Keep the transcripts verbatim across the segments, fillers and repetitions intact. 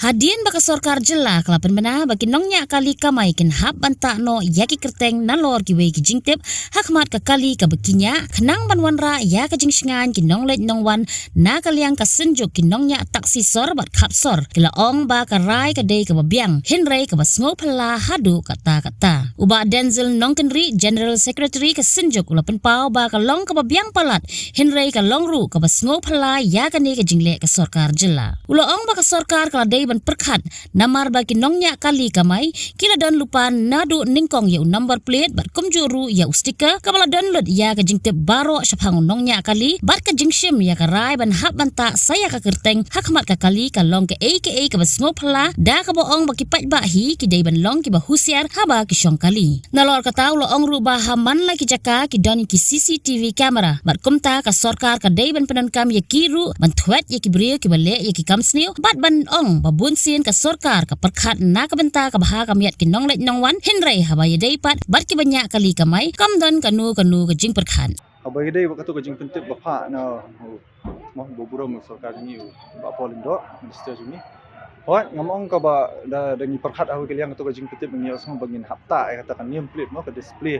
Hadien ba ka sorkar jylla ka la pynbna ba ki nongñiah kali kamai kin hap ban tah noh ïa ki kyrteng nalor kiwei ki jingtip ha khmat ka kali kaba ki ñiah, khnang ban wanrah ïa ka jingshngaiñ ki nongleit nongwan na ka liang ka Synjuk, ki nongñiah taksi sor bad khap sor ki la ong ba ka rai ka dei kaba biang, hynrei kaba sngewphylla haduh katta katta. U Bah Denzil Nongkynrih, General Secretary ka Synjuk, u la pynpaw ba ka long kaba biang palat, hynrei ka long ruh kaba sngewphylla ïa kane ka jingleh ka sorkar jylla. U la ong ba ka sorkar ka la dei ban pyrkhat namar ba ki nongñiah kali kamai ki la don lypa naduh nyngkong ïa u number plate bad kumjuh ruh ïa u sticker kaba la don lut ïa ka jingtip baroh shaphang u nongñiah kali bad ka jingshim ïa ka rai ban hap ban tah sa ïa ka kyrteng ha khmat ka kali ka long kaei kaei kaba sngewphylla, da kaba ong ba ki paidbah hi ki dei ban long kiba husiar haba ki shong kali. Nalor kata u la ong ruh ba ha man la ki jaka ki don ki C C T V camera bad kumta ka sorkar ka dei ban pyndonkam ïa ki ruh ban thwet ïa ki briew kiba leh ïa ki kam sniew bad ban ong ba bun sien ka sorkar ka pyrkhat na ka bynta ka bha ka miat ki nongleit nongwan, hynrei haba ïadei pat bad kiba ñiah kali kamai kam don kano kano ka jingpyrkhat. Haba ïadei bad kato ka jingpyntip ba phah na u, mo, ba burom u sorkar jong ngi, u Bah Paul Lyngdoh, minister jong ngi. Hooid, ngam ong kaba da, da ngi pyrkhat ha kawei ka liang kato ka jingpyntip ba ngi ïohsngew ba ngin hap tah ïa kata ka name plate, mo, ka display.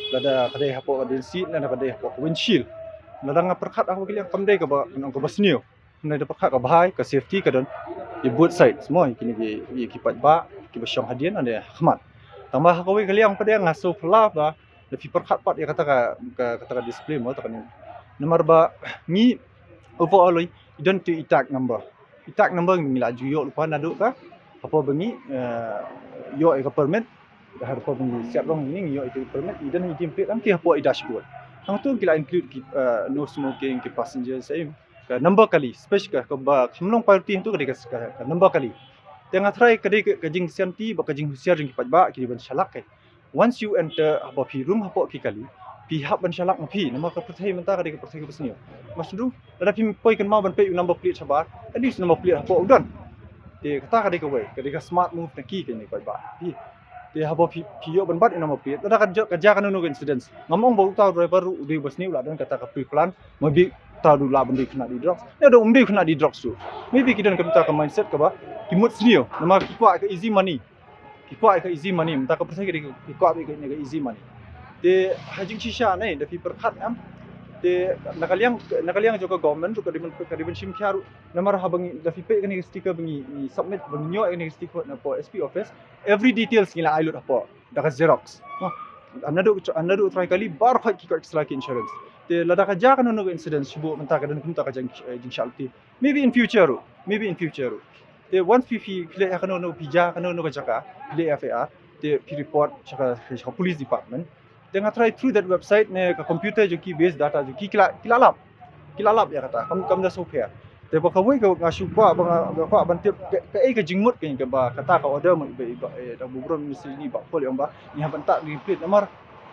Lada ka dei hapoh ka dien seat, lada ka dei hapoh ka windshield. Lada nga pyrkhat ha kawei ka liang kam dei kaba, ngan ong kaba sniew. Hynrei da pyrkhat ka bha ïa ka safety ka don ïa both sides, mo, ïa kine ki, ïa ki paidbah kiba shong hadien, lane ha khmat. Tangba ha kawei ka liang pat de nga sngewphylla ba da phi pyrkhat pat ïa kata ka, ka, kata ka display, mo, kata ka name. Namar ba ngi, overall, i don tu i tag number. I tag number ngi la ju ïoh lypa naduh ka, hapoh ba ngi, eh, ïoh ïa ka permit, hapoh ba ngi siat rong ngi, ngi ïoh ïa ka permit, i don i name plate, hangta hapoh i dashboard. Hangtu ki la include ki, eh, no smoking, ki passenger, sa im, ka number kali, special ka, kaba kham long priority hangtu ka dei ka, ka, ka number kali. Te nga tharai ka dei ka, ka jingsianti bad ka jinghusiar jong ki paidbah, ki dei ban shalak, eh. Once you enter, haba phi rung hapoh ki kali, phi hap ban shalak ma phi, namar ka pyrthei mynta ka dei ka pyrthei kaba sniew. Mas du, lada phi poi kynmaw ban peit u number plate shabar, at least number plate hapoh u don. Te kata ka dei kawei, ka dei ka smart move na ki kane paidbah. Phi, te haba phi, phi ïoh ban bat u number plate, lada ka jia, ka jia kano kano ka incidents. Ngam ong ba uta u driver ruh u dei ba sniew, u la don kata ka pre-plan, maybe uta u lah ban dei khynnah die drugs. Ne u dei khynnah die drugs ruh. Maybe ki don kata ka mindset kaba ki mut sniew, namar ki kwah ka easy money. Ki kwah ka easy money, mynta ka pyrthei ka dei ki kwah ka, ka easy money. Te ha jingshisha ne, da phi pyrkhat em. Te na ka liang, na ka liang jong ka government ruh ka dei ban, ka dei ban shim khia ruh. Namar haba ngi, da phi peit kane ka sticker ba ngi, ngi submit, ba ngi ïoh kane ka sticker napoh S P office, every details ngi la ai lut hapoh da ka xerox. Naduh, naduh trai kali baroh ki kwah ki sla ki insurance. Te lada ka jia kano kano ka incident, shu buh mynta ka don kumta ka jing, eh, jingshah lynti. Maybe in future ruh, maybe in future ruh. Te once phi, phi, phi leh ïa kano kano, phi jia kano kano ka jaka, phi leh F I R, te phi report sha ka, sha ka police department. Te nga tharai through that website ne ka computer jong ki, base data jong ki, ki la, ki la lap. Ki la lap ïa kata, kam, kam da sngewpher. Te ba kawei ka nga shu kwah, ba nga, nga kwah ban tip ka, kaei ka jingmut ka, kaba kata ka order mut ba, ba, eh, da u burom minister jong ngi Bah Paul ïa ong ba ngi hap ban tah name plate namar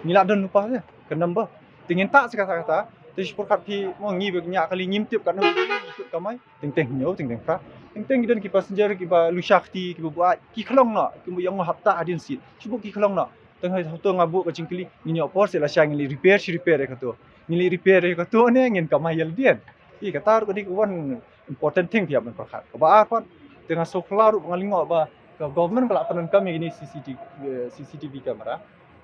ngi la don lypa te ka number. Te ngin tah sa kata kata. Te shu pyrkhat phi, mo, ngi ba ñiah kali ngim tip katno ngi tip kamai. Teng teng hynñiew, teng teng phra. Teng teng ki don ki passenger kiba lusha kti, kiba buaid, ki khlong noh, kiba ïoh hap tah hadien seat. Shu buh ki khlong noh. Teng hynñiew, hato nga buh ka jingkylli, ngin ïoh por se lashai ngin leit repair, shi repair ïa kato. Ngin leit repair ïa kato ne ngin kamai ïa lade. Ïa kata ruh ka dei ka one important thing phi hap ban pyrkhat. Kaba ar pat, te nga sngewphylla ruh nga lyngngoh ba ka government ka la pyndonkam ïa kine C C T V, eh, C C T V camera.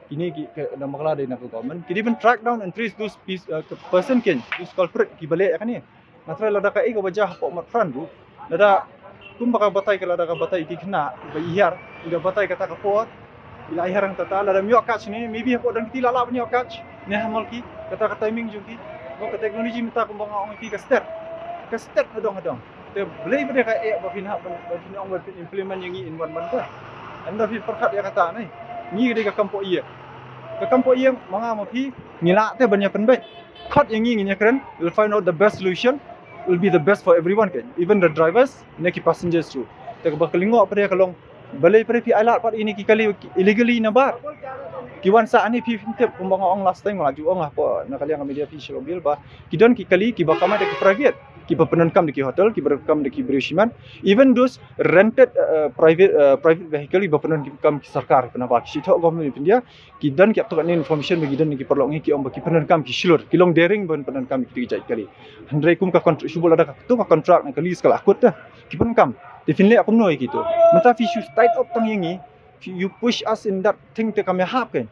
Kine ki, ka, na bakla dei na ka government. Ki dei ban track down and trace those pis-, uh, ka person kin, those culprit kiba leh ïa kane. Nga tharai lada kaei kaba jia hapoh Marchand ruh, lada kumba ka batai ka, lada ka batai ki khynnah ba i hiar, i da batai kata ka por, i la hiar hangta ta, lada ym ïoh catch ne, maybe hapoh Dangkiti la lah ban ïoh catch ne, ha Malki, kata ka timing jong ki. Mo, ka technology mynta kumba nga ong ïa phi ka stet. Ka stet hadong hadong. Te balei ba dei ka eh ba phin hap ban, ba phin ong ba phin implement ïa ngi in one month ka. Ynda phi pyrkhat ïa kata ne. Ngi ka dei ka kam poh ïing. Ka kam poh ïing ma nga ma phi ngi lah te ban ïa pynbeit. Khot ïa ngi ngin ïa kren, we'll find out the best solution, will be the best for everyone, kan. Even the drivers ne ki passengers too. Te kaba ka lyngngoh pat ka long, balei pat phi ailad pat ïa kine ki kali illegally na bar. Ki wan sah hangne phi, phin tip kumba nga ong last time, nga la ju ong hapoh na ka liang ka media, phi shu ong bill ba ki don ki kali kiba kamai da ki private, kiba pyndonkam da ki hotel, kiba pyndonkam da ki briew shimet. Even those rented, uh, private, uh, private vehicle kiba pyndonkam ki sorkar, pyndonkam ki, shi thoh Government of India, ki don ki, ïa kata ka information ba ki don ki paralok ngi, ki ong ba ki pyndonkam ki shlur, ki long daring ban pyndonkam ki jait kali. Hynrei kum ka kontr-, shu buh lada ka, tu ka contract ne ka lease ka la kut te, ki pyndonkam. Te phin leh kumno ïa kito? Mynta phi shu tied up tang ïa ngi, you push us in that thing, te kam ïahap kein.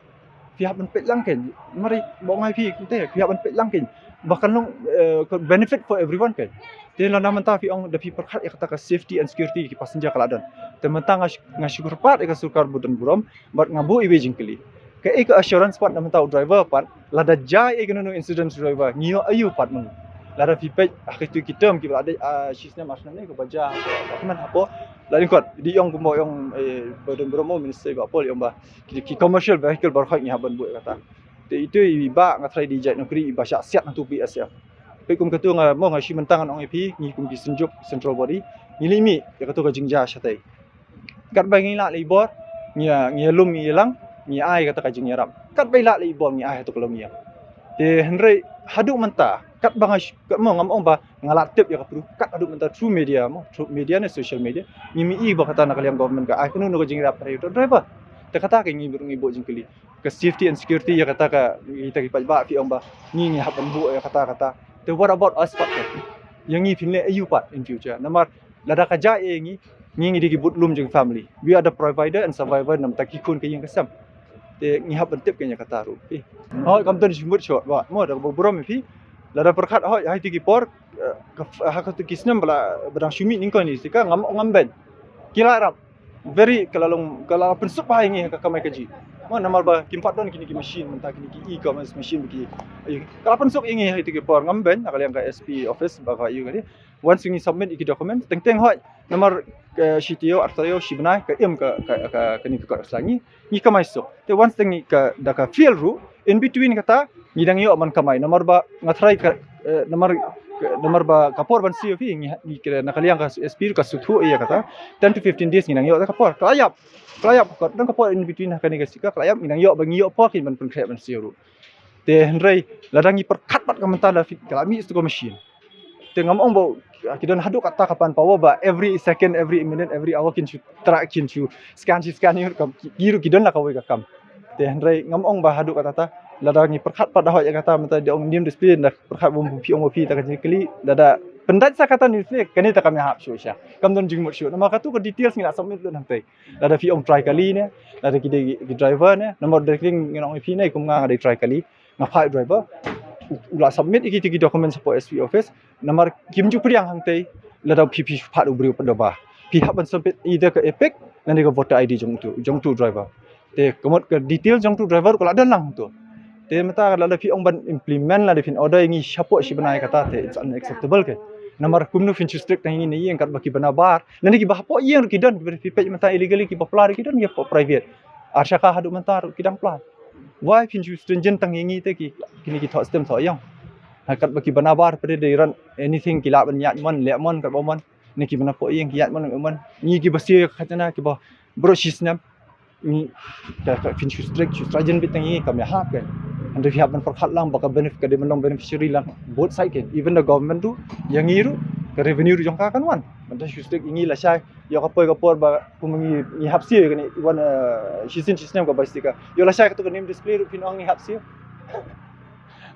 Phi hap ban peit lang kein. Mari bok ngai phi te, phi hap ban peit lang kein. Ba kan long, eh, ka benefit for everyone kein. Te lada mynta phi ong da phi pyrkhat ïa kata ka safety and security ki passenger ka la don. Te mynta nga sh-, nga shu kyrpad ïa ka sorkar ba don burom, bad nga buh iwei i jingkylli. Kaei ka assurance pat na mynta u driver pat, lada jia ïa kano kano incident driver, ngi ïoh aïu pat mynta. Lada phi peit ha kito ki term kiba la dei, ah, shisnem arsnem ne kaba jia, kaba kmen hapoh. La lyngkot, dei ong kumba ong, eh, ba don burom u minister ba pol ong ba ki, ki commercial vehicle baroh ngi hap ban buh ïa kata. Te ito i ba nga trai dei jait nongkri i ba shah siat hangtu P S F. Peit kum kato nga mo nga shu mynta ngan ong ïa phi, ngi kum ki synjuk central body, ngi leit mih ïa kato ka jingjia shatei. Katba ngi lah leit bor, ngi ïa, ngi ïa lum ngi ïa lang, ngi ai kata ka jingïarap. Katba ngi lah leit bor ngi ai hato ka longïing. Te hynrei haduh mynta, katba nga sh-, kat mo ngam ong ba nga la tip ïa ka proof, kat haduh mynta through media mo, through media ne social media, ngi mih i ba kata na ka liang government ka ai kano kano ka jingïarap para ïa uto u driver. Te kata ka ngi buh, ngi buh jingkylli. Ka safety and security ïa kata ka, kita ki paidbah phi ong ba ngi, ngi hap ban buh ïa kata kata. Te what about us pat? Ïa ngi phin leh aïu pat in future? Namar lada ka jia ïa ngi, ngi ngi dei ki bud lum jong family. We are the provider and survivor na bynta ki khun ka ïing ka sem. Te ngi hap ban tip kein ïa kata ruh. Hooid, kam don jingmut shot ba mo da ba burom ïa phi. Lada pyrkhat hooid ha kito ki por, eh, ka, ha kito ki snem ba la, ba dang shu mih nyngkong ne shisha ngam, ngam beiñ. Ki la rap. Very, ka la long, ka la pynsuk bha ïa ngi ha ka kamai kajih. Mo namar ba kim pat don kine ki machine mynta, kine ki e-commerce machine ba ki. Ai, ka la pynsuk ïa ngi ha kito ki por, ngam beiñ na ka liang ka S P office ba ka ïa ka dei. Once ngi submit ïa ki document, teng teng hooid. Namar ka shi taïew, ar taïew, shi bnai, ka im ka, ka, ka, kane ka kot ka sla ngi, ngi kamai suk. Te once teng ngi ka, da ka fail ruh, in between kata, ngi dang ïoh ban kamai. Namar ba nga trai ka, eh, namar ka, namar ba ka por ban siew phi, ngi, ngi ka, na ka liang ka S P ruh ka sngewthuh ïa kata. Ten to fifteen days ngi dang ïoh da ka por. Ka la ïap. Ka la ïap ka kot, dang ka por in between ha kane ka sika, ka la ïap, ngi dang ïoh ba ngi ïoh por kein ban pynkhreh ban siew ruh. Te hynrei lada ngi pyrkhat pat ka mynta la fit, ka la mih sha ka machine. Te ngam ong ba ki don haduh kata ka pan power ba every second, every minute, every hour kin shu track, kin shu scan, shu scan, ïa ka, ki ruh ki don la kawei ka kam. Te hynrei ngam ong ba haduh kata ta, lada ngi pyrkhat pat da hooid ïa kata mynta da ong nim display, da pyrkhat bym phi ong ba phi ta ka jingkylli, lada pyndait sa kata nim display, kane ta kam ïahap shuh sha. Kam don jingmut shuh. Namar katu ka details ngi la submit lut hangtei. Lada phi ong trai kali ne, lada ki dei ki driver ne, namar da ki ngin ong phi ne, kum nga nga dei trai kali. Nga phah driver, u, u la submit ïa ki, ki documents hapoh S P office, namar kim ju pdiang hangtei, lada phi, phi phah u briew pat da ba. Phi hap ban submit either ka EPIC, lane ka voter I D jong utu, jong utu driver. Te ka mut ka detail jong utu driver ka la don lang utu. Te mynta lada phi ong ban implement, lada phin order ïa ngi shapoh shi bnai kata te it's unacceptable kein. Namar kumno phin shu strict tang ïa ngi ne ïeng katba ki bna bar. Lane kiba hapoh ïing ruh ki don, kiba phi peit mynta illegally kiba pla ruh ki don, kiba hapoh private. Ar shaka haduh mynta ruh ki dang pla. Why phin shu stringent tang ïa ngi te ki, kine ki thoh stem thoh ïong. Ha katba ki bna bar pat de run anything ki lah ban ïaid mon, leh mon, katba mon. Ne ki bna poh ïing ki ïaid mon, leh mon. Ngi kiba siew ïa ka khajna kiba baroh shi snem. Ngi ka, ka phin shu strict, shu stringent beit tang ïa ngi kam ïahap kein. Hynrei phi hap ban pyrkhat lang ba ka benef-, ka dei ban long beneficiary lang both side kein. Even the government ruh, ïa ngi ruh, ka revenue ruh jong ka kan wan. Mynta shu strict ïa ngi lashai, ïoh ka poi ka por ba kum ngi, ngi hap siew ïa kane wan, eh, shisien shisnem ka bai stika. Ïoh lashai katu ka name display ruh phin ong ngi hap siew.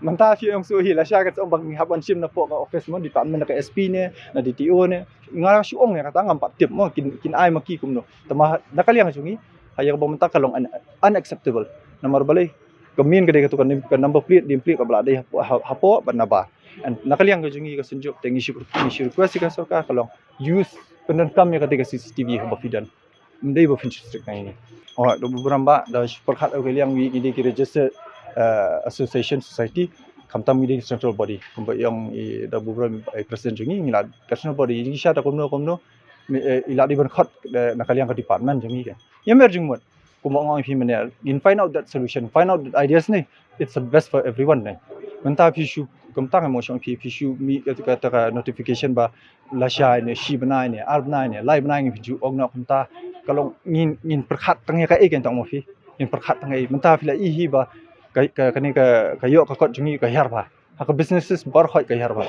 Mynta phi ong shu hi lashai ka shu ong ba ngi hap wan shim na poh ka office mo, department na ka S P ne, na D T O ne. Nga shu ong ïa kata ngam pat tip mo kin, kin ai ma ki kumno. Tangba na ka liang jong ngi, ha ïa kaba mynta ka long un-, unacceptable. Namar balei ka main ka dei katu ka nim-, ka number plate, name plate kaba la dei hapoh, ha-, hapoh bad na bar. And na ka liang ka jong ngi ka synjuk te ngi shu, ngi shu request ïa ka sorkar ka long use pyndonkam ïa kata ka C C T V haba phi don. Ym dei ba phin shu strict na ngi. Oh, da burom ba, da shu pyrkhat ïa ka liang ngi, ngi dei ki registered, eh, association, society, khamtam ngi dei ki central body. Kumba ïong i da burom i president jong ngi, ngi la ka central body, ngi sha da kumno kumno, mi, eh, i la dei ban khot, eh, na ka liang ka department jong ngi kein. Ïa mer jingmut. Kumba nga ong ïa phi mynne, ngin find out that solution, find out that ideas ne, it's the best for everyone ne. Mynta phi shu, kumta nga mo shong phi, phi shu mih kata ka, ka notification ba lashai ne, shi bnai ne, ar bnai ne, lai bnai ne, phi ju ong noh kumta. Ka long ngin, ngin pyrkhat tang ïa kaei kein tang mo phi. Ngin pyrkhat tang ïa, mynta phi la i hi ba ka, ka, kane ka, ka ïoh ka kot jong ngi ka hiar bha. Ha ka businesses baroh ka hiar bha.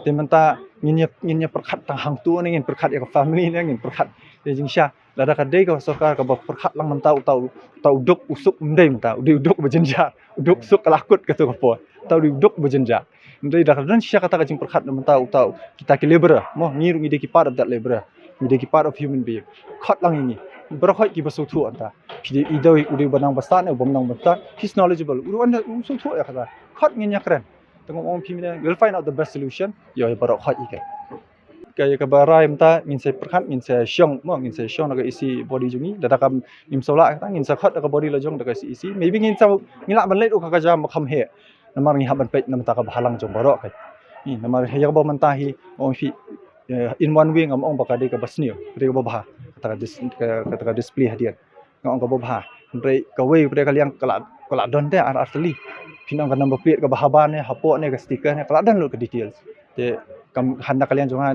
Te mynta ngin ïa, ngin ïa pyrkhat tang hangtu ne, ngin pyrkhat ïa ka family ne, ngin pyrkhat ïa jingshisha. Lada ka dei ka sorkar kaba pyrkhat lang mynta uta u, uta u duk u suk, ym dei mynta, u dei u duk ba jynjar, u duk suk ka la kut katu ka por. Uta u dei u duk ba jynjar. Ym dei, da ka don shisha kata ka jingpyrkhat mynta uta u, kita ki laborer, mo, ngi ruh ngi dei ki part of that laborer. Ngi dei ki part of human being. Khot lang ïa ngi. Baroh khot kiba sngewthuh hangta. Phi dei i dei u dei ba nang ba stad ne u bym nang ba stad. He's knowledgeable. U dei u sngewthuh ïa kata. Khot ngin ïakren. Te nga ong phi mynne, we'll find out the best solution. Ïa baroh khot ïa ka. Ka ïa kaba rai mynta ngin sa pyrkhat, ngin sa shong mo, ngin sa shong da ka E C body jong ngi. Lada kam ngim sawlah kata, ngin sa khot da ka body la jong da ka E C. Maybe ngin sa, ngin lah ban leit ruh ka ka jam ba kham heh. Namar ngi hap ban peit na mynta ka bhalang jong baroh ka. Ni namar ïa kaba mynta hi ong phi, eh, in one way ngam ong ba ka dei kaba sniew, ka dei kaba bha. Kata ka dis-, ka, kata ka display hadien. Nga ong kaba bha. Hynrei kawei pat ka liang ka la, ka la don te ar ar tylli. Phin ong ka number plate kaba haba ne, hapoh ne, ka sticker ne, ka la don lut ka details. Te kam hana ka liang jong nga,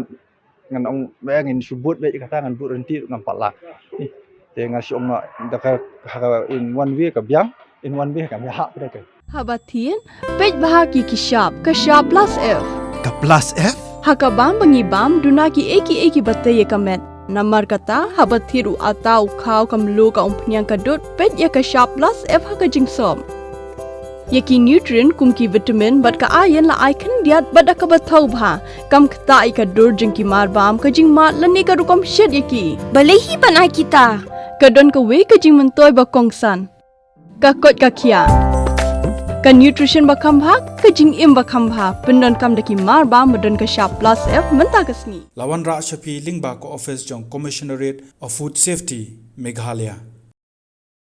ngan ong ba ngin shu bud beit kata, ngan bud rynti ngam pat lah. Ni. Te nga shu ong da ka, ha ka in one way ka biang, in one way ka biang hap da ka. Haba thied, peit bha ki ki shap, ka shap plus F. Ka plus F? Ha ka bam ba ngi bam, duna ki ei ki ei kiba tei ïa ka met. Namar kata, haba thied u atta, u khaw, ka mluh, ka umphniang, ka dud, peit ïa ka shap plus F ha ka jingsop. Ïa ki nutrient kum ki vitamin bad ka iron la ai khyndiat bad da kaba thaw bha. Kam ktah ïa ka dur jong ki mar bam, ka jingmad lane ka rukom shet ïa ki. Balei hi ban ai kita? Ka don kawei ka jingmyntoi ba kongsan. Ka koit ka khiah. Ka nutrition ba kham bha, ka jingim ba kham bha. Pyndonkam da ki mar bam ba don ka shap plus F mynta ka sngi. La wanrah sha phi lyngba ka office jong Commissionerate of Food Safety, Meghalaya.